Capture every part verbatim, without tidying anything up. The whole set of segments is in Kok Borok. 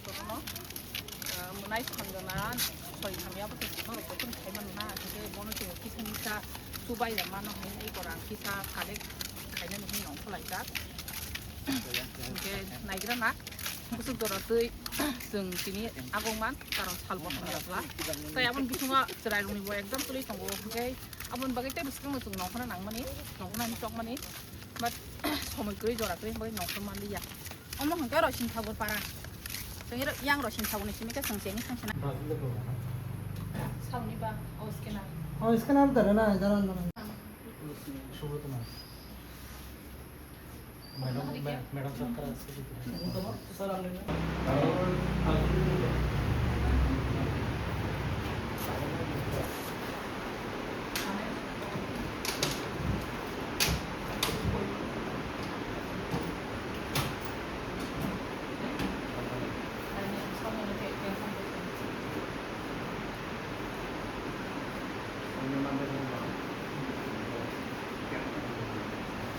Kono, ah, mwnai sanjana soi hamya bo tei sima rok jotono khai mano na, hingke bono chwng kisa misa chubai ya mano, hwnwi korang kisa collect khainani hwnwi ongkhorlaijak. Hingke naigra na, bwswk jora twi chwng tini agong man, karon salbo hamya bwla. Tei aboni bisingo chwrai rokni bo exam tuli tongo, hingke aboni bagwi tei bwswkangno chwng nongkhorna nangmani, nongkhorna hinwi chokmani, but somoi kwrwi jora kwrwi hwnwi nongkhor manliya. Omo hwnkhe Rosing Thakur para. Chwng yang Rosing Thakur ni simi khe chwng cheni thang sina. Sauni ba, o scanner. O scanner dara na, dara na. Subo tuma. Madam, ma-, madam sir kara se.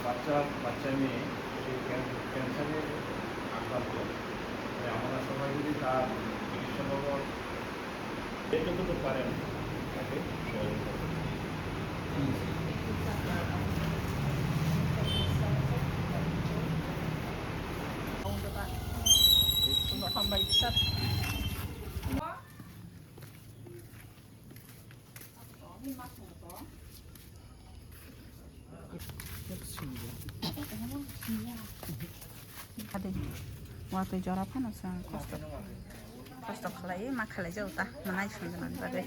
বাচ্চা, বাচ্চা মেয়ে, সে ক্যান-, ক্যান্সারে আক্রান্ত। তাই আমরা সবাই যদি তার চিকিৎসা বাবদ যে যতটুকু পারেন তাকে সহযোগিতা করবেন। Ade, watwi jora phano sa kosto, kosto khlai ma khlai jago ta, mwnai songjaknani bagwi.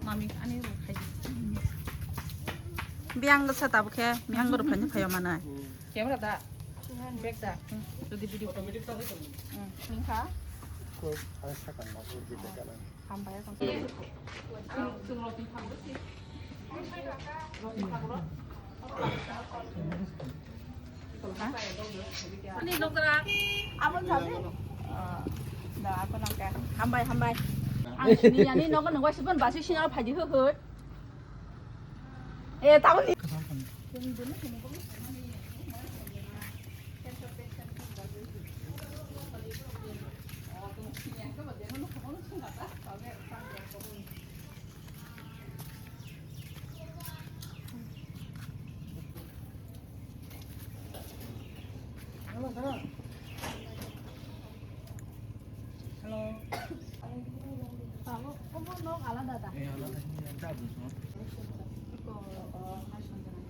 Mami, ani rw khai. Biyang sa tabuk khe, biyang rw phani phayo manai. Camera da? Bag da? Jodi video. Automatic sa hai. Hmm. Kha? Ko, ai sa kan ma, ko, di ka na. Hambai ko. Ani nokra. Abon sabi. Da, ako nang ka. Hambai, hambai. Ang sini yani nokra nang wai subon basi sini apa haji hut. Eh, tahu ni. Hello. Abo, obo nok alada da? Eh, alada. Iko, eh, hai sanjana.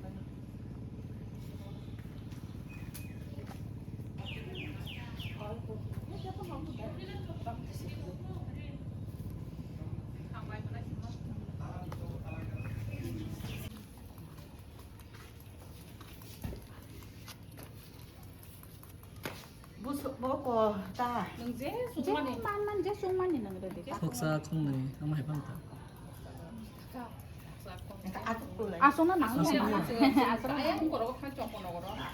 Busu, boko, ta. Nwng je sungmani. Je man man, je sungmani nwng rwdi. Khoksa khungnwi, omo hai phano ta. Aswkno nang. Aswkno nang. Aswkno nang.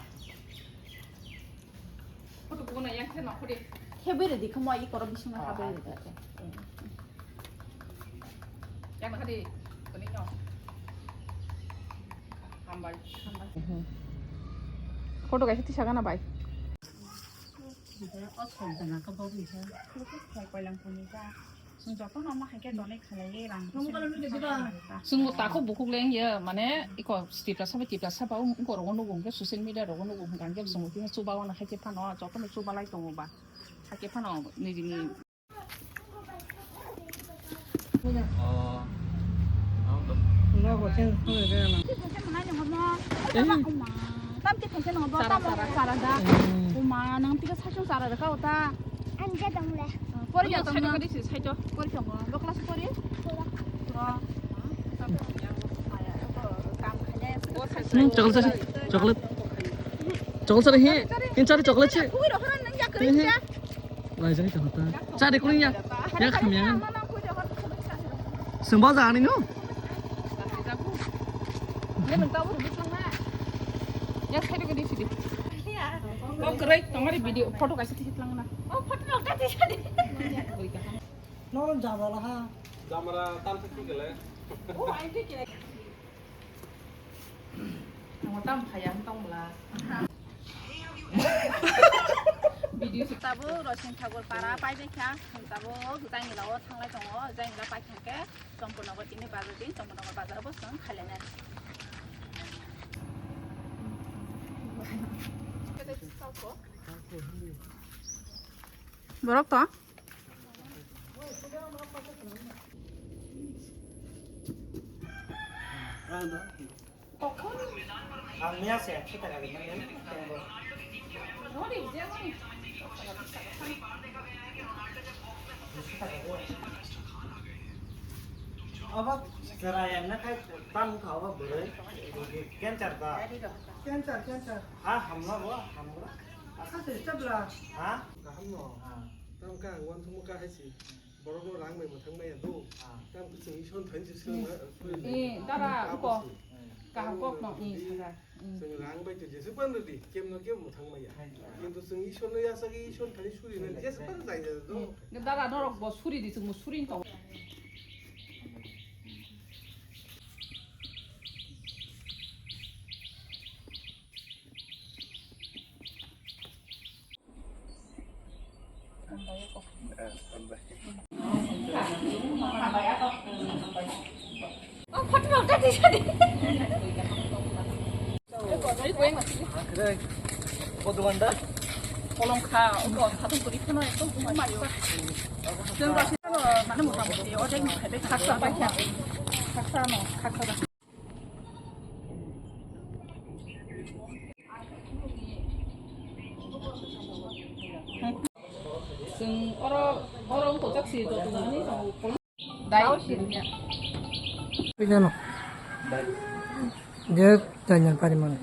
Photo bugo na yang khe nokho de. Khe bere di khamo i korok bising na kha bere di. Yang kha de. Kani no. Hambai. Photo kaisa tisa gana bai. O song tana ka bo bisa. Ko ko ko lang ko ni ka. Chwng jotono omo hai khe donate khlaiwi rang. Chwngbo takhuk bukhuk le wngya, mane iko Tiprasa bai Tiprasa ba wng-, wngkor rogo nugo hwnkhe social media rogo nugo hwnkha hwnkhe chwng tini chuba wana hai khe phano jotono chuba lai tongo ba. Hai khe phano nijini. Tam twi phaikhe nangbo, tamo chara da. Uma, nang tike sachung chara da kau ta. Ani ja dong le. Pori ja tong. Side kadi si side. Pori tong. Lo class pori? Pura. Pura. Hmm, chocolate, chocolate. Chocolate sari he. Hin sari chocolate si. Kui ro hora nang ya kering ja. Lai jani chocolate. Sari kuning ya. Ya khamya. Sumba ja ani no. Nung tahu di sana. Ya side kadi si. Oh, kering. Tongari video, photo kaisa tisi tlang na. Oh, photo nokta tisi di. Noro jamra laha. Jamra tam thik thik le. Oh, ai thik le. Noro Tam phaya tong bla. Video tabuk Rosing Thakur para pai de kha, tabuk Jangila o thanglai tongo, Jangila pai kha khe Champurnagar tini bazar din, Champurnagar bazar bo chwng khailai nai. Borok to? Ang miya se ekso taka rinani, tengbo. Abo chwrai ang na khai tam kha abo bwrwi. Cancer ba? Cancer, cancer. Ha, hamla bo, hamla. Asa se chabla. Ha? Kaham no. Ha. Tam ka ang wan thumu ka hai si. Borok no rang bai mwthang maya do. Ah. Tam khe chwng Isor thani se swrwng na, swrwng na. Eh, dara, uko. Kaham kok no, eh, saka. Eh. Chwng rang bai to jese pan rwdi, kem no kem mwthang maya. Kintu chwng Isor no yasagwi Isor thani suri na, jese pan jai jai do. Eh, dara norok bo suri di, chwng bo suri tong. Kolong kha, obo khatung kuri phano ekdom buma yo. Chwng rasi mane mota moti order ni phaibai khaksa pai kha. Khaksa no, khaksa. Chwng oro, oro wngkha jak si joto nani tongo. Dai. Pigano. Dia tanya pari mana?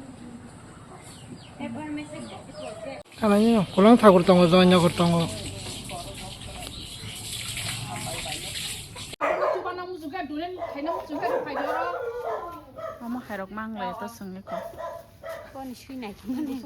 Kamani no, Kolong Thakur tongo, Joy Nagar tongo. Omo khairok manglai to swngnai ko. Koni sui nai khe mani.